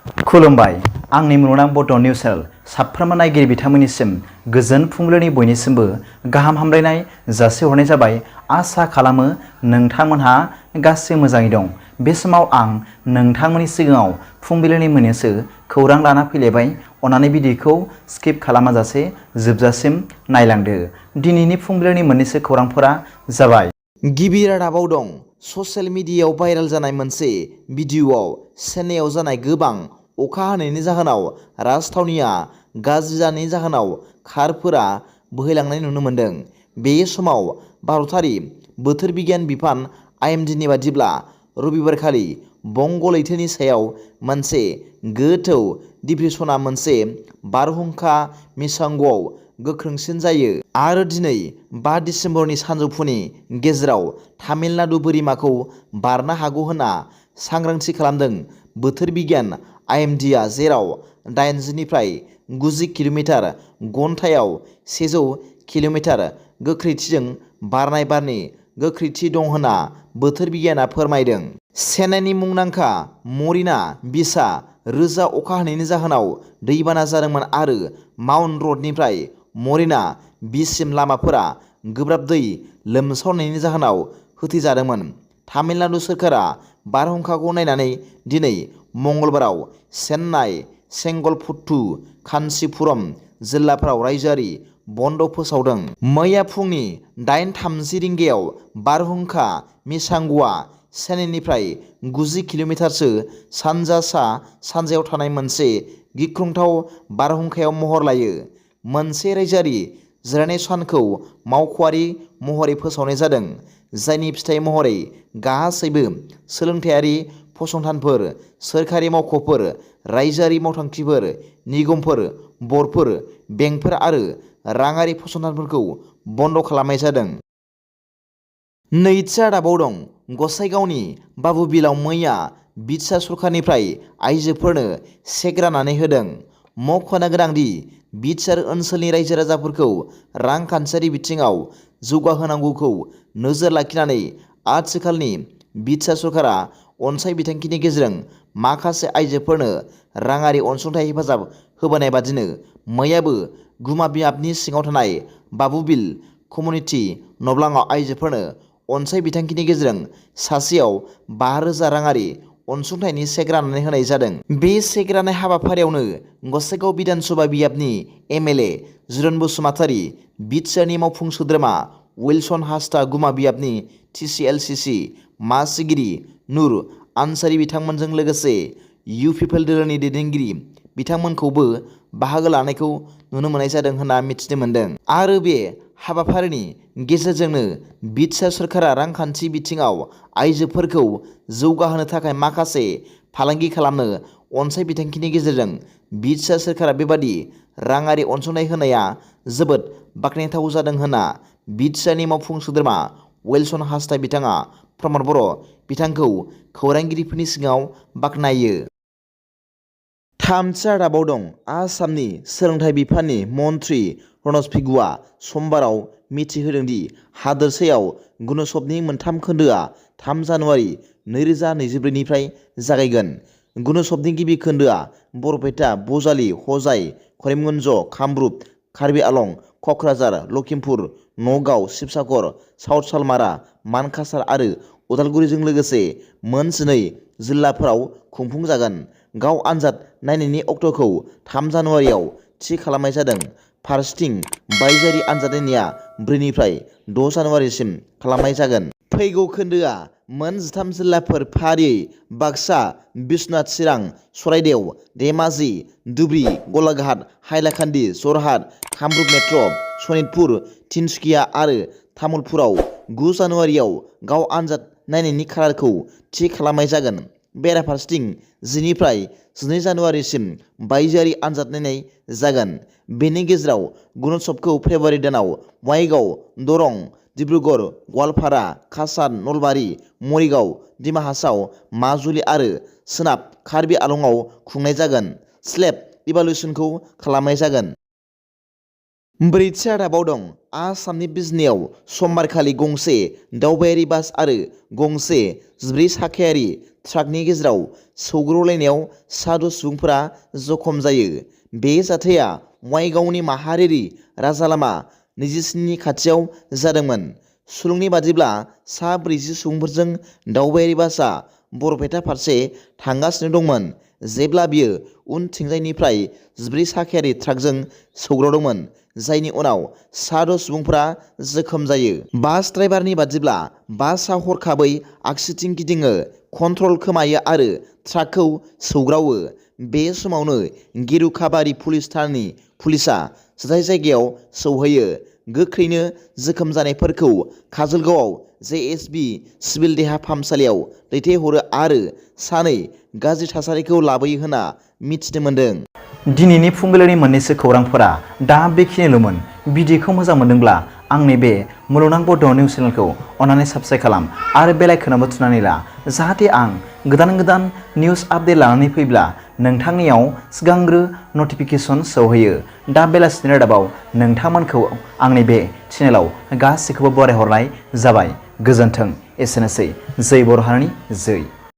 खुलुमबाय आंनि मुलुगनां बड' निउस चेनेल साफ्रोमबो नायगिरि बिथांमोननिसिम गोजोन फुंबिलिनि बयनिसिमबो गाहाम हामलायनाय जासिहरनाय जाबाय। आसा खालामो नोंथांमोनहा गासै मोजाङै दं। बे समाव आं नोंथांमोननि सिगाङाव फुंबिलिनि मोननैसो खौरां लाना फैलायबाय। अन्नानै भिडिअखौ स्किप खालामाजासे जोबजासिम नायलांदो। दिनैनि फुंबिलिनि मोननैसो खौरांफोरा जाबाय। गिबि रादाबाव दं ससियेल मिडियायाव भाइरेल जानाय मोनसे भिडिअआव चेन्नाईआव जानाय गोबां अखा हानायनि जाहोनाव राजथावनिया गाज्रि जानायनि जाहोनाव कारफोरा बोहैलांनाय नुनो मोन्दों। बे समाव भारतारि बोथोर बिगियान बिफान IMDनि बादिब्ला रबिबारखालि बंग लैथोनि सायाव मोनसे गोथौ डिप्रेसनआ मोनसे बारहुंखा मिसांगआव गोख्रोंसिन जायो आरो दिनै 5 दिसेम्बरनि सानजौफुनि गेजेराव तामिलनाडु बोरिमाखौ बारनो हागौ होनना सांग्रांथि खालामदों। बोथोर बिगियान IMDआ जेराव 80 निफ्राय 90 किल'मिटार घन्टायाव 100 किल'मिटार गोख्रैथिजों बारनाय बारनि गोख्रैथि दं होनना बोथोर बिगियाना फोरमायदों। चेन्नाईनि मुंदांखा मरीना बीचआ रोजा अखा हानायनि जाहोनाव दैबाना जादोंमोन आरो माउन्ट र'डनिफ्राय मरीना बीचसिम लामाफोरा गोब्राब दै लोमसावनायनि जाहोनाव होथेजादोंमोन। तामिलनाडु सोरखारा बारहुंखाखौ नायनानै दिनै मंगलबाराव चेन्नाई, चेंगलपट्टु, कान्चीपुरम जिल्लाफोराव रायजोआरि बन्द फोसावदों। मैया फुंनि 8:30 रिंगायाव बारहुंखा मिसांगआ चेन्नाईनिफ्राय 90 किल'मिटारसो सानजा-सा-सानजायाव थानाय मोनसे गिख्रंथाव बारहुंखायाव महर लायो। मोनसे रायजोआरि जिरायनाय सानखौ मावख'आरि महरै फोसावनाय जादों, जायनि फिथाय महरै गासैबो सोलोंथायारि फसंथानफोर, सोरखारि मावख'फोर, रायजोआरि मावथांखिफोर, निगमफोर, बर्डफोर, बेंकफोर आरो राङारि फसंथानफोरखौ बन्द खालामनाय जादों। नैथि रादाबाव दं गसाइगावनि बाबुबिलआव मैया BTR सरकारनिफ्राय आइजोफोरनो चेक राननानै होदों। मख'नो गोनांदि BTR ओनसोलनि रायजो राजाफोरखौ रांखान्थियारि बिथिङाव जौगाहोनांगौखौ नोजोर लाखिनानै आथिखालनि BTR सरकारा अनसाइ बिथांखिनि गेजेरजों माखासे आइजोफोरनो राङारि अनसुंथाइ हेफाजाब होबोनाय बादिनो मैयाबो गुमा बिमाबनि सिङाव थानाय बाबुबिल कमिउनिटि नब्लाङाव आइजोफोरनो अनसाइ बिथांखिनि गेजेरजों सासेयाव 5,000 राङारि अनसुंथाइनि चेक राननानै होनाय जादों। बे चेक राननाय हाबाफारियावनो गसाइगाव बिधानसभा बियाबनि MLA जिरन बसुमतारी, BTRनि मावफुं सोद्रोमा उइलसन हांसदा, गुमा बियाबनि TCLCC मासिगिरि नुर आनसारी बिथांमोनजों लोगोसे UPPL दोलोनि दैदेनगिरि बिथांमोनखौबो बाहागो लानायखौ नुनो मोननाय जादों होनना मिथिनो मोन्दों। आरो बे हाबाफारिनि गेजेरजोंनो BTR सरकारा रांखान्थि बिथिङाव आइजोफोरखौ जौगाहोनो थाखाय माखासे फालांगि खालामनो अनसाइ बिथांखिनि गेजेरजों BTR सरकारा बेबादि राङारि अनसुंथाइ होनाया जोबोद बाख्नायथाव जादों होनना BTRनि मावफुं सोद्रोमा उइलसन हांसदा बिथाङा प्रमद बर' बिथांखौ खौरांगिरिफोरनि सिगाङाव बाख्नायो। थामथि रादाबाव दं आसामनि सोलोंथाइ बिफाननि मन्थ्रि रनज पेगुआ समबाराव मिथिहोदों दि हादोरसायाव गुण'त्सवनि मोनथाम खोन्दोआ 3 जानुवारि 2024 निफ्राय जागायगोन। गुण'त्सवनि गिबि खोन्दोआ बरपेटा, बजालि, हजाइ, करिमगन्ज, कामरुप, कार्बि आलं, क'क्राझार, लखिमपुर, नगाव, शिबसागर, साउथ सालमारा, मानकासार आरो उदालगुरिजों लोगोसे मोन 12 जिल्लाफोराव खुंफुंजागोन। गाव आनजाद नायनायनि अक्ट'खौ 3 जानुवारियाव थि खालामनाय जादों। फारसेथिं बायजोआरि आनजाद नायनाया 4 निफ्राय 6 जानुवारिसिम खालामनाय जागोन। फैगौ खोन्दोआ मोन 13 जिल्लाफोर फारियै बाक्सा, बिश्वनाथ, चिरां, चराइदेव, धेमाजि, धुबरी, गलाघाट, हाइलाकान्दि, जरहाट, कामरुप मेट्र', सनितपुर, तिनसुकिया आरो तामुलपुराव 9 जानुवारियाव गाव आनजाद नायनायनि खालारखौ थि खालामनाय जागोन। बेराफारसेथिं 10 निफ्राय 12 जानुवारिसिम बायजोआरि आनजाद नायनाय जागोन। बेनि गेजेराव गुण'त्सवखौ फेब्रुवारि दानाव बङाइगाव, दरं, डिब्रुगड़, गवालपारा, काछार, नलबारि, मरिगाव, डिमा हासाव, माजुलि आरो सोनाब कार्बि आलंआव खुंनाय जागोन। स्लेब इभालुएसनखौ खालामनाय जागोन। ब्रैथि रादाबाव दं आसामनि बिजनीयाव समबारखालि गंसे दावबायारि बास आरो गंसे 14 साखायारि ट्राकनि गेजेराव सौग्रावलायनायाव सा 10 सुबुंफोरा जखम जायो। बे जाथाया वाइगावनि माहारियारि राजालामा 27 नि खाथियाव जादोंमोन। सुलुंनि बादिब्ला सा 40 सुबुंफोरजों दावबायारि बासआ बरपेटा फारसे थांगासिनो दंमोन जेब्ला बियो उनथिंजायनिफ्राय 14 साखायारि ट्राकजों सौग्रावदोंमोन, जायनि उनाव सा 10 सुबुंफोरा जखम जायो। बास ड्राइभारनि बादिब्ला बासआ हरखाबै आगसिथिं गिदिङो, कन्ट्रल खोमायो आरो ट्राकखौ सौग्रावो। बे समावनो गेरुकाबारि पुलिस थानानि पुलिसआ जाय जायगायाव सौहैयो। गोख्रैनो जोखोम जानायफोरखौ काजलगावआव JSB सिभिल देहा फाहामसालियाव दैथायहरो आरो सानै गाज्रि थासारिखौ लाबोयो होनना मिथिनो मोन्दों। दिनैनि फुंबिलिनि मोननैसो खौरांफोरा दा बेखिनिल'मोन। भिडिअखौ मोजां मोनदोंब्ला आंनि बे मुलुगनां बड' निउस चेनेलखौ अन्नानै साबस्क्राइब खालाम आरो बेल आइकनआवबो थुनानै ला, जाहाथे आं गोदान निउस आपडेट लानानै फैब्ला नोंथांनियाव सिगांग्रो नटिफिकेसन सौहैयो। दा बेलासिनि रादाबाव नोंथांमोनखौ आंनि बे चेनेलाव गासैखौबो बरायहरनाय जाबाय। गोजोन्थों। एसेनोसै। जै बर' हारिनि जै।